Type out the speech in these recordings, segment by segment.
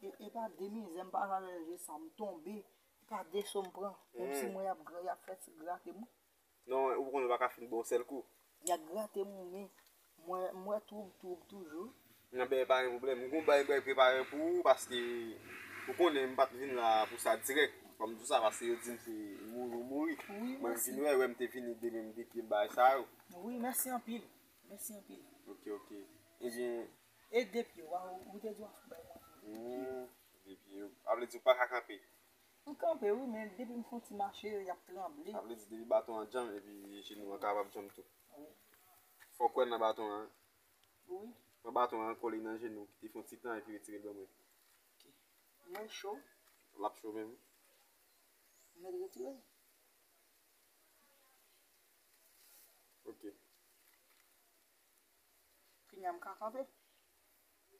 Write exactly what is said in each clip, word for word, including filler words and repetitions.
E, e pa de mizè, m pa trape je sa, m tonbe. E pa de so m pran. Menm si m wè y ap gra-, y ap fè ti grate m. Non, ou konnen ou pa ka fin bon sèl kou. Y ap grate m, men mwen, mwen twoub, twoub toujou. Nan, ben, pa gen pwoblèm. M gon bagay mwen prepare pou ou, paske ou konnen m pa t vin la pou sa dirèk. Kòm tou sa, paske yo di m se mouri ou mouri. Mwen m vin wè, wè m te vini de menm de pye bagay sa yo. Wi, mèsi anpil. Mèsi anpil. Ok, ok. Ebyen. E de pye, w a, ou te di w a fè bay mwen tou. Hmm, de pye. A vle di ou pa ka kanpe. M kanpe wi, men depi m fè yon ti mache, y ap tranble. Sa vle di depi baton an djanm epi jenou an kapab djanm tou. Wi. Fò w kwè nan baton an. Wi. Pran baton an, kole nan jenou, kite fè yon ti tan epi retire l ban mwen. Ok. Mwen cho. L ap cho menm. Mèt retire l. Ok. Kounye a m ka kanpe.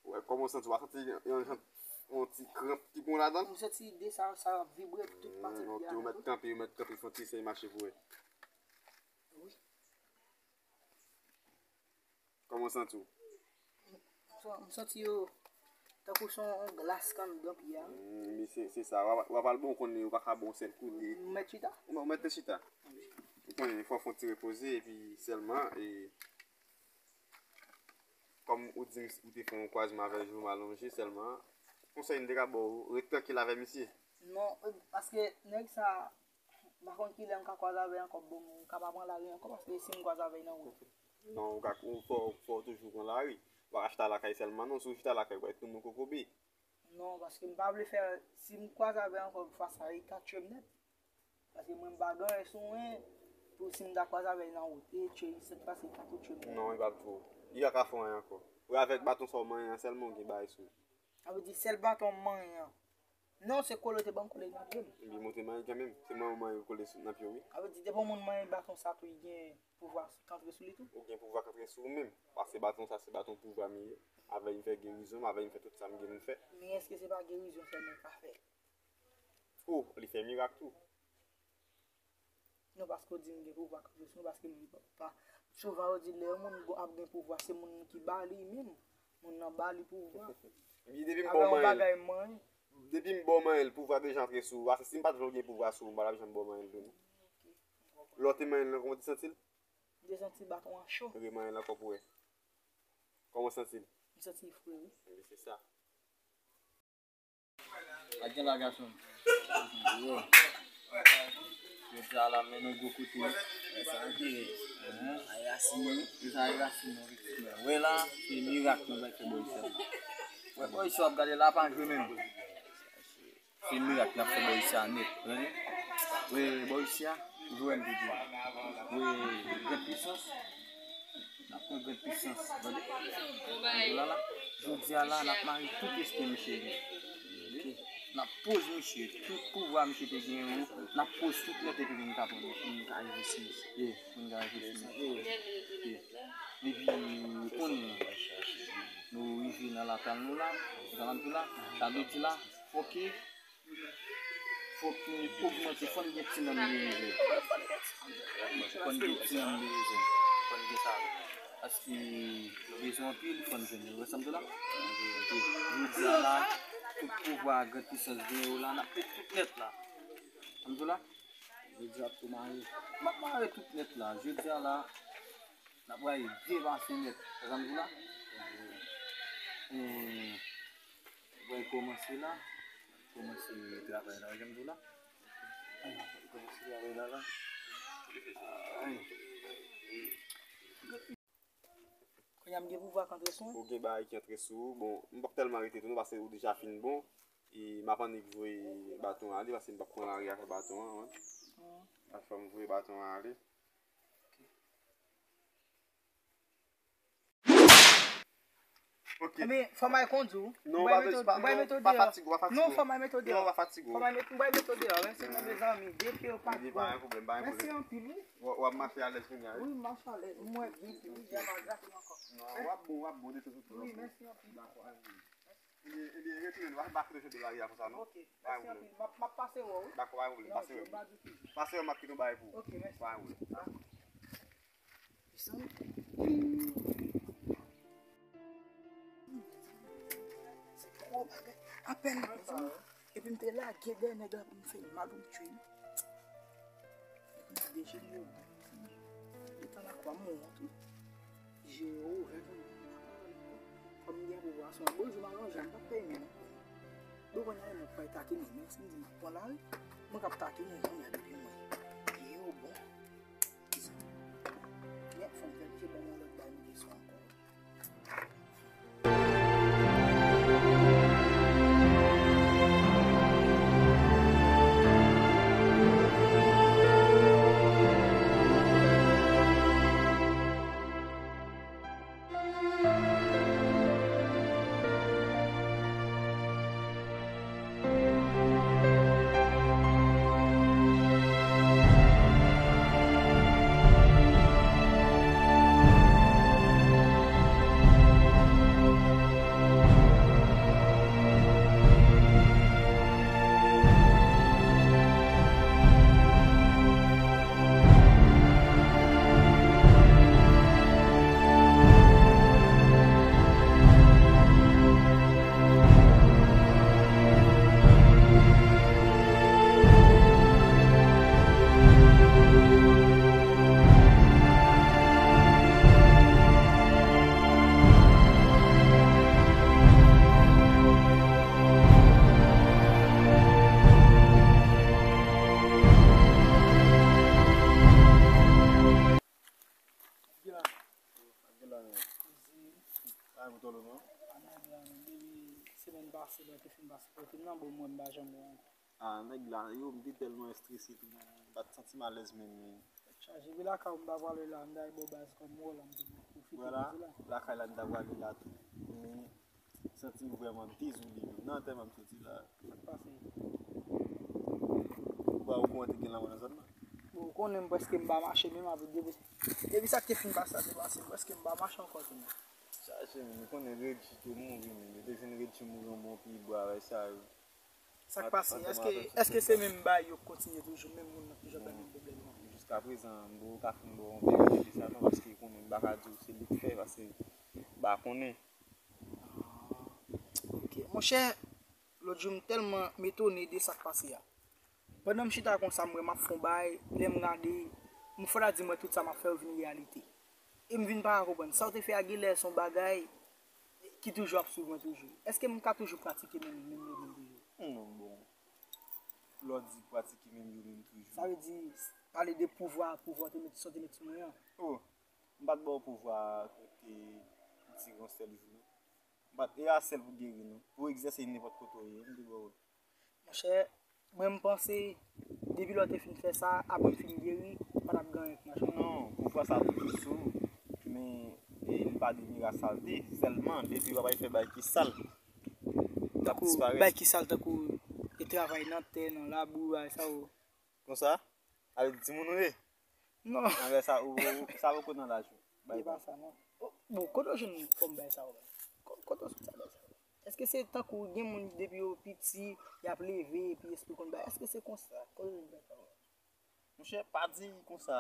Wè, kòman w santi w? W a santi yon, yon jan, yon ti kranp ki pran w ladan l? M santi de sa, sa ap vibre tout pati pye a. Ok, ou mèt kanpe, ou mèt kanpe, fè yon ti eseye mache pou wè. Wi. Kòman w santi w? M santi yo tankou se yon glas k anndan pye a. Hmm, men se, se sa. W a, w a pral bon, ou konnen, ou pa ka bon sèl kou. M mèt chita? Ou mèt chita. Ou konnen, fò w fè yon ti repoze, epi sèlman, e, Kòm ou di m ou te fè yon kwazman avè l, jou m alonje sèlman, konsèy m te ka ba w, ret trankil avè misye. Non, paske nèg sa, m pa konn kilè m ka kwaze avè l ankò, bon, m ka pa pran lari ankò, paske si m kwaze avè l nan wout. Non, ou ka, ou fò, fò w toujou pran lari. Ou pa ka chita lakay sèlman, non, si w chita lakay, ou pral tounen kokobe. Non, paske m pa vle fè, si m kwaze avè l ankò, fwa sa, li ka tchwe m nèt. Paske mwen m pa gen anyen sou mwen pou si m ta kwaze avè l nan wout. E tchwe li sèt fwa si l ka tou tchwe m. Non, li p ap tchwe w. Li pa ka fè w anyen ankò. Ou avèk baton sa w manyen an sèlman ou gen bagay sou ou. Sa vle di sèl baton m manyen an. Non, se kole w te ban m kole nan pye m. Ebyen mwen te manyen kanmenm. Se mwen ou manyen kole nan pye w wi. Sa vle di depi yon moun manyen baton sa tou li gen pouvwa k antre sou li tou. Ou gen pouvwa k antre sou ou menm. Paske baton sa se baton pouvwa m ye. Avè l m fè gerizon m, avè l m fè tout sa m gen pou m fè. Men èske se pa gerizon sèlman l ka fè? O, li fè mirak tou. Non, paske w di m gen pouvwa kanpe sou mwen, paske m pa. Souvan yo di lè yon moun ap gen pouvwa, se moun ki ba li menm. Moun nan ba li pouvwa. Epi depi m ba w manyen l, depi m ba w manyen l, pouvwa deja antre sou ou. Ase si m pa t vle w gen pouvwa sou ou, m pa t ap janm ba w manyen l tou non. Lè w te manyen l nan, kòman w te santi l? M te santi baton an cho. Remanyen l ankò pou wè. Kòman w santi l? M santi l fre wi. Ebyen se sa. Sa k gen la gason m? Jodi a la m mennen w gwo kote. Sa k gen? Enhen. Sa e rasin nou. Sa e rasin nou wi. Wè la, se mirak nou bay fè bò isi a la. Wè bò isi w ap gade la pa jwe menm. Se mirak n ap fè bò isi a nèt. Tande? Wè bò isi a, ou jwe m te di. Wè grenn pisans. N ap pran grenn pisans, tande? Jodi a la, jodi a la, n ap mare tout espri misye gen. N ap poze misye, tout pouvwa misye te gen yo, n ap poze tout nèt epi nou ka pran misye, nou ka rive sou misye. Pou nou ka rive sou misye. Epi, ou konnen, nou rive nan latal nou la, nan latal nou la, sa vle di la, fòk Fòk nou ogmante, fò n gen ti nanm de rezèv. Fò n gen ti nanm de rezèv. Fò n gen sa. Paske nou bezwen anpil, fò n jwenn yo. Ou wè sa m di w la? Jodi a la, tout pouvwa a, grann pisans gen yo la, n ap met tout nèt la. Sa m di w la? Jodi a ap tou mare. M ap mare tout nèt la. Jodi a la, n ap rayi depase nèt. Sa m di w la? Ou pral kòmanse la. Kòmanse travay la, jan m di w la. Kòmanse travay la la. Kounye a m gen pouvwa k antre sou mwen. Ou gen bagay ki antre sou ou. Bon, m p ap tèlman rete tou non, paske ou deja fin bon. E m ap annik voye baton ale, paske m p ap pran lari avèk baton an, wi. Fò m voye baton an ale. Ok. Ebyen, fò m al kondi w. Non, ou pa fatige, ou pa fatige. Non, fò m al mete w deyò. Non, ou pa fatige. Fò m al mete, m pral mete w deyò. Mèsi non mezanmi. De pye w pa bon. Pa gen pwoblèm, pa gen pwoblèm. Mèsi anpil wi. W ap mache alèz kounye a wi. Wi, m mache alèz. M wè byen, byen, byen, m al grate m ankò. Non, w ap bon, w ap bon de tout fason. Wi, mèsi anpil. Dakò, al bon. Ebyen, ebyen, retounen, nou pa, pa kite w sot de lari a konsa non. Ok, mèsi anpil. M ap, m ap pase wè w wi. Dakò, pa gen pwoblèm, pase wè m. Pase wè m, m ap kite yon bagay pou ou. Ok, mèsi. Pa gen pwoblèm. Dakò. Se gwo bagay. Apèn, mezanmi. Epi m te lage dèyè nèg la pou m fè l mal, pou m tchwe l. Epi m deje m yo. Letan lakwa m wont wi. Je yo ouvè tou. Kòm m gen pouvwa, se yon bon jou m alonje, m p ap peye men non. Bon, kounye a mwen pral takinen, men si m di m ap pran lari, mwen k ap takinen, kounye a depi mwen. Je yo bon. Mezanmi. Men fò m fè, je ban mwen lòt bagay m te sou ankò. Depi semèn pase, lè te fin pase kote m nan, bon, mwen, m pa janm wè ankò. Ah, nèg la, yo, m te tèlman estrese tou, m pa t santi m alèz menm, men. Tèt chaje, wi, lakay ou m ta pwale la, m ta bò baz kòm ou la, m te pwofite. Vwala, lakay la m ta pwale la tou. Men, santi m vrèman dezole menm. Nan tèlman m soti la. Sa k pase? Ou pa okouran te gen lanmò nan zòn nan? Bon, ou konnen m prèske m pa mache menm avèk depi, depi sa k te fin pase a te pase, m prèske m pa mache ankò tou non. Chaje menm, ou konnen Redji te mouri menm. Yo te jwenn Redji mouri yon bon pye bwa avèk sa yo. Sa k pase? Èske, èske se menm bagay yo kontinye toujou, menm moun nan toujou ap bay menm pwoblèm nan? Jiskaprezan, m poko ka fin ba w yon verite de sa non, paske ou konnen m pa ka di w se li k fè, paske m pa konnen. Ok. Monchè, lòt jou m tèlman m etone de sa k pase a. Pandan m chita konsa, m wè m ap fè yon bagay, lè m gade, m fò ta di m wè tout sa m ap fè yo vin reyalite. E m vin pa ka konprann. Sa w te fè a genlè se yon bagay ki toujou ap swiv mwen toujou. Èske m ka toujou pratike menm, menm yo menm toujou? Non, bon. Lè w di pratike menm yo menm toujou. Sa vle di, pale de pouvwa, pouvwa w te met, sa w te met sou mwen an. Oh, m pa t ba w pouvwa kote m tire yon sèl jou non. M pa t, e a sèl pou geri non. Pou egzèse nenpòt kote w ye, m te ba w. Monchè, mwen m panse, depi lè w te fin fè sa, apre m fin geri, pa t ap gen anyen k mache. Non, pouvwa sa toujou sou ou, men e, li pa de mirak salte, sèlman depi w ap al fè bagay ki sal, l ap disparèt. Tankou bagay ki sal, tankou e travay nan tè, nan labou, bagay sa yo. Konsa? Avèk timoun ou ye? Non. Avèk sa, ou, ou, sa poko nan laj ou. E pa sa non. Oh, bon, kote w jwenn fòm bagay sa yo menm? Ko-, kote w sot sa bagay sa yo? Èske se tankou gen moun depi yo piti, y ap leve, epi espri konn bay? Èske se konsa? Kote w jwenn bagay sa yo? Monchè, pa di konsa,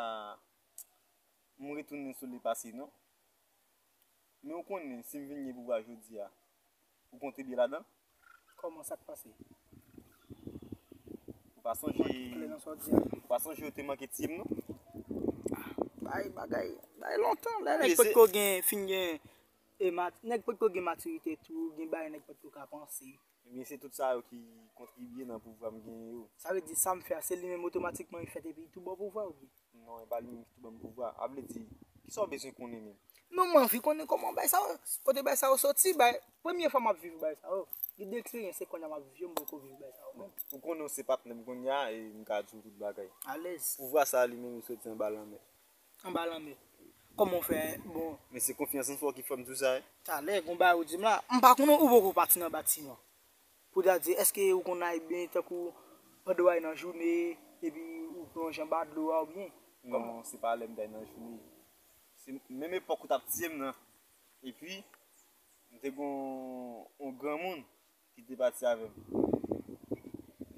m retounen sou lepase non. Men ou konnen, si m vin gen pouvwa jodi a, ou kontribye ladan? Kòman, sa k pase? Ou pa sonje, ou pa sonje ou te manke tiye m non? Ah, bay bagay, bay lontan. Lè nèg potko gen, fin gen, e mat-, nèg potko gen matirite tou, gen bagay nèg potko ka panse. Ebyen, se tout sa yo ki kontribye nan pouvwa m genyen yo. Sa vle di sa m fè a, se li menm otomatikman li fèt epi li tou ba w pouvwa oubyen? Non, e pa li menm ki tou ban m pouvwa. A vle di, kisa w bezwen konnen menm? Non, m anvi konnen kòman bagay sa yo, kote bagay sa yo soti, bay, premye fwa m ap viv bagay sa yo. Gen de eksperyans, se kounye a m ap viv yo, m poko viv bagay sa yo menm. Ou konnen w se patnè m kounye a, e m ka di w tout bagay. Alèz. Pouvwa sa a li menm, li soti anba lanmè. Anba lanmè. Kòman w fè, bon. Men se konfyans an swa w ki fè m di w sa, wi. Talè, gon bagay ou di m la, m pa konnen ou poko pati nan batiman. Pou ta di, èske ou konn al byen tankou pandan w al nan jounen, epi ou plonje anba dlo a oubyen? Non, se pa lè m t al nan jounen. Se menm epòk ou t ap tiye m nan. Epi, m te gon yon granmoun ki te pati avè m.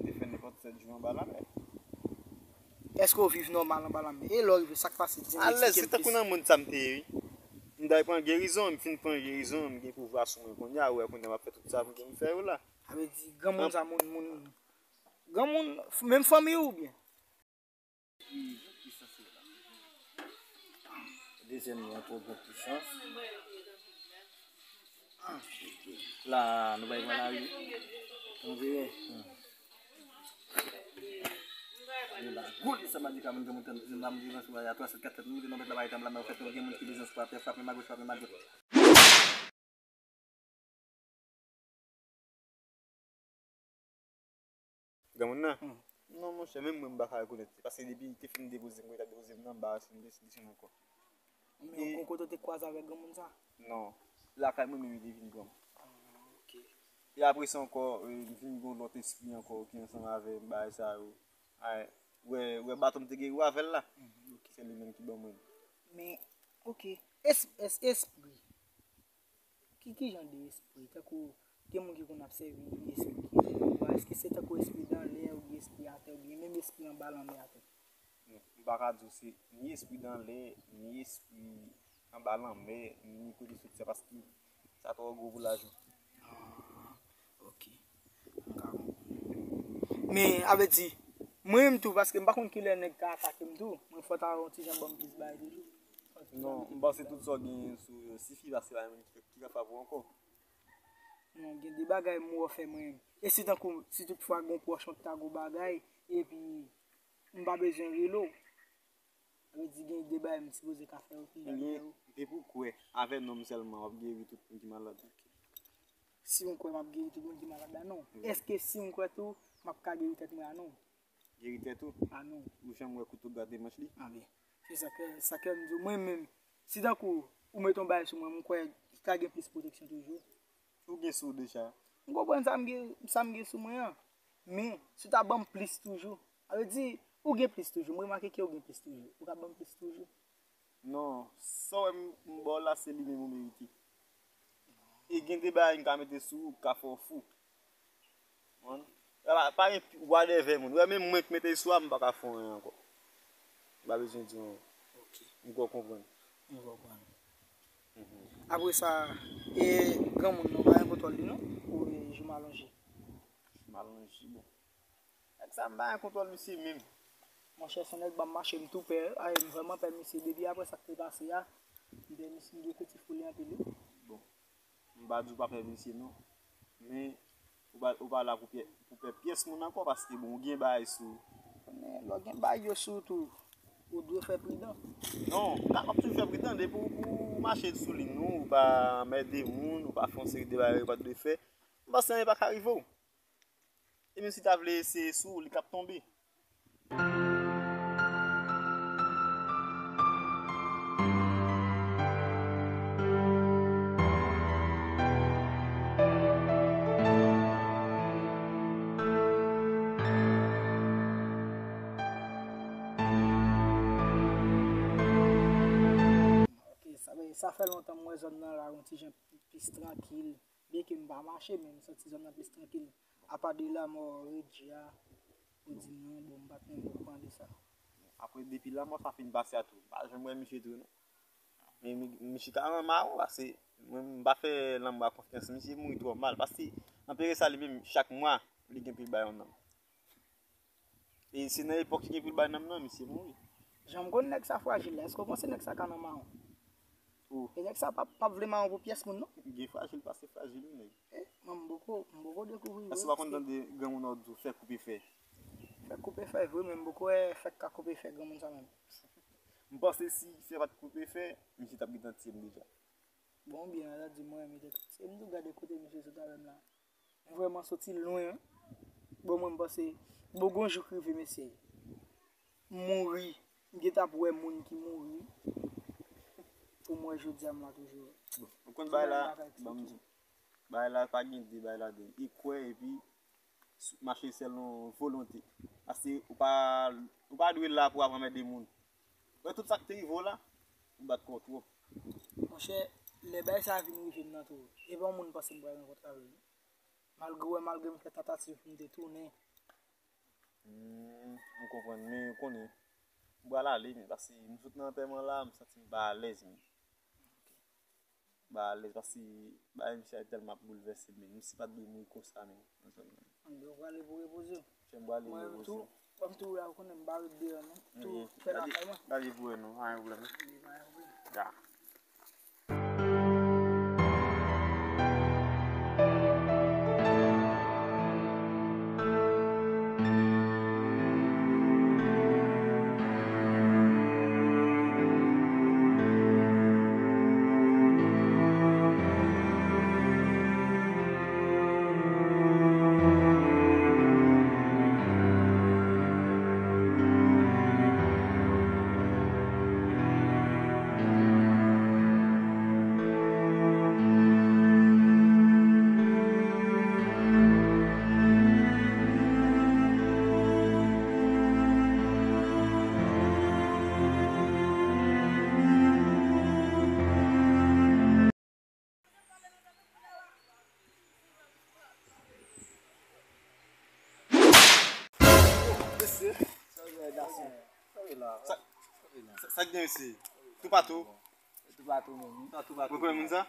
M te fè nenpòt sèt jou anba lanmè. Èske w viv nòmal anba lanmè? E lè w rive, sa k pase? Di m, eksplike m plis. Alèz, se tankou nan mond sa m te ye, wi. M t al pran gerizon, m fin pran gerizon, m gen pouvwa sou mwen kounye a, ou wè kounye a m ap fè tout Sa m gen m fè yo la. Sa vle di, granmoun sa, moun, moun, granmoun, menm fanmi ou oubyen? Dezyèm nan twò bon pwisans. La, nou bay pran lari. On dirait. Yo la, gwo li sa medikaman ke mwen tann, mwen tann, mwen tann, a twa sèt kat sèt, mwen te nan bèt la, bay tann la, mwen fè tann gen moun ki bezwen frape, frape, magoch, frape, magoch. Granmoun nan? Hmm. Non, monchè, menm mwen m pa ka rekonèt li. Paske depi li te fin depoze m, mwen t ap depoze m nan, m pa wè si m te desann ankò. Men yon kote w te kwaze avèk granmoun sa? Non. Lakay mwen menm li te vin pran m. Ah, ok. E apre sa ankò, eh, m vin gen yon lòt espri ankò ki ansanm avè m, bagay sa yo. Ay, wè, wè baton m te gen avè l la. Mhm, ok. Se li menm ki ban mwen l. Men, ok. Es-, es-, espri. Ki, ki jan de espri? Tankou, gen moun ki konn ap sèvi espri ki jan de bwa? Èske se tankou espri dan lè, oubyen espri atè, oubyen menm espri anba lanmè atè? Non, m pa ka di w se ni espri dan lè, ni espri anba lanmè, ni kote soti a, paske sa twò gwo pou laj ou. Ah, ok. M ka konprann. Men, avèti, mwen menm tou, paske m pa konn kilè nèg ka atake m tou, mwen fò ta yon ti jan ban m plis bagay toujou. Non, m panse tout sa w genyen sou yo sifi, paske pa gen moun ki, ki ka frape w ankò. Non, gen de bagay m wè w fè mwen menm. E si tankou, si toutfwa gen yon pwòch mwen ki ta gen yon bagay, epi m pa bezwen rele w. Sa vle di gen de bagay m sipoze ka fè yo ki m pa fè yo. Ebyen, depi w kwè, avè non m sèlman, w ap geri tout moun ki malad. Si m kwè m ap geri tout moun ki malad la, non. Wi. Èske si m kwè tou, m ap ka geri tèt mwen a non? Geri tèt ou? A non. Ou janm wè kouto gade manch li? A men, se sa ke, sa ke m di w, mwen menm, si tankou ou mete yon bagay sou mwen, m kwè ka gen plis pwoteksyon toujou. Ou gen sou w deja. M konprann sa m gen, sa m gen sou mwen an. Men, si w ta ban m plis toujou, sa vle di, ou gen plis toujou. M remake ke ou gen plis toujou. Ou ka ban m plis toujou. Non, sa w wè m, m ba w la, se li menm ou merite. E gen de bagay m ka mete sou ou, k ka fè w fou. Konprann? Pa, pa gen pi, whatever moun. Ou wè menm mwen k mete l sou a, m pa ka fè w anyen ankò. M pa bezwen di w anyen. Ok. M kwè w konprann. M konprann. Mhm. Apre sa, e granmoun nan, pa gen kontwòl li non? Ou e jou m alonje? Jou m alonje, bon. Nèg sa m pa gen kontwòl misye menm. Monchè, se yon nèg ban m mache, m tou pè, ay, m vrèman pè misye. Depi apre sa k te pase a, m pè misye, m gen kwitif pou li anpil wi. Bon, m pa di w pa pè misye non. Men, ou pa, ou pa la pou pè, pou pè pyès moun ankò, paske bon, ou gen bagay sou ou. Men, lè w gen bagay yo sou ou tou, ou dwe fè pridan. Non, ou ka, w ap toujou fè pridan, depi w, ou mache sou li non, ou pa anmède moun, ou pa fè yon seri de bagay ou pa dwe fè, m panse anyen pa ka rive w. E menm si ta vle eseye sou ou, li k ap tonbe. Ok, sa, sa fè lontan m wè zòn nan la yon ti jan plis trankil. Byenke m pa mache, men m santi zòn nan plis trankil. Apa de lanmò Redji a, ou di m non, bon, m pa t menm okouran de sa. Apre, depi lanmò sa fin pase a tou, m pa janm wè misye tou, non. Men mi-, misye ka nan mawon, paske mwen, m pa fè lanmò a konfyans. Misye mouri twò mal, paske anpere sa li menm, chak mwa, li gen pou l bay yon nonm. E se nan epòk ki gen pou l bay nonm nan, misye mouri. Jan m konn nèg sa frajil la, èske w panse nèg sa ka nan mawon? Ou. E nèg sa p ap, p ap vle mawon pou pyès moun, non? Gen frajil pase frajil, wi, nèg. E, mwen, m poko, m poko dekouvri. Èske w pa konn tande granmoun nan di w fè koupe fè? Fè koupe fè, vre, men m poko wè fè k ka koupe fè granmoun sa menm. M panse si fè pa t koupe fè, misye t ap gentan tiye m deja. Bon, byen, sa di mwen, misye t ap tiye m tou, gade kote misye sot avè m la. M vrèman soti lwen, wi. Bon, mwen, m panse, bon, gon jou k rive, mesye. M mouri. M gentan ap wè moun ki mouri. Pou m wè jodi a m la toujou. Bon, ou konn bagay la, ban m di w. Bagay la pa gen de bagay ladan l. E kwè, epi mache sèlon volonte. Paske ou pa, ou pa dwe la pou ap anmède moun. Wè tout sa k te rive w la, ou bat kò w twòp. Monchè, lè bagay sa a vin rive m nan tou, e pa yon moun m panse m pral rankontre avè l non. Malgre w wè, malgre m fè tantativ pou m te tounen. Hmm, m konprann, men ou konnen, m pral ale, men paske m sot nan antèman la, m santi m pa alèz, men. ba alèz, paske bagay misye a tèlman ap boulvèse m, men misye pa t dwe mouri konsa, men. Anben, ou prale pou repoze w. Mwen menm tou, kòm tou la, ou konnen m pa ret deyò, non. Tou fè lakay mwen. Gade pou wè non, pa gen pwoblèm. Wi, pa gen pwoblèm. Ya. Mesye. Sa, sa, sa k gen mesye? Toupatou. Toupatou menm. Toupatou. Ou rekonèt moun sa?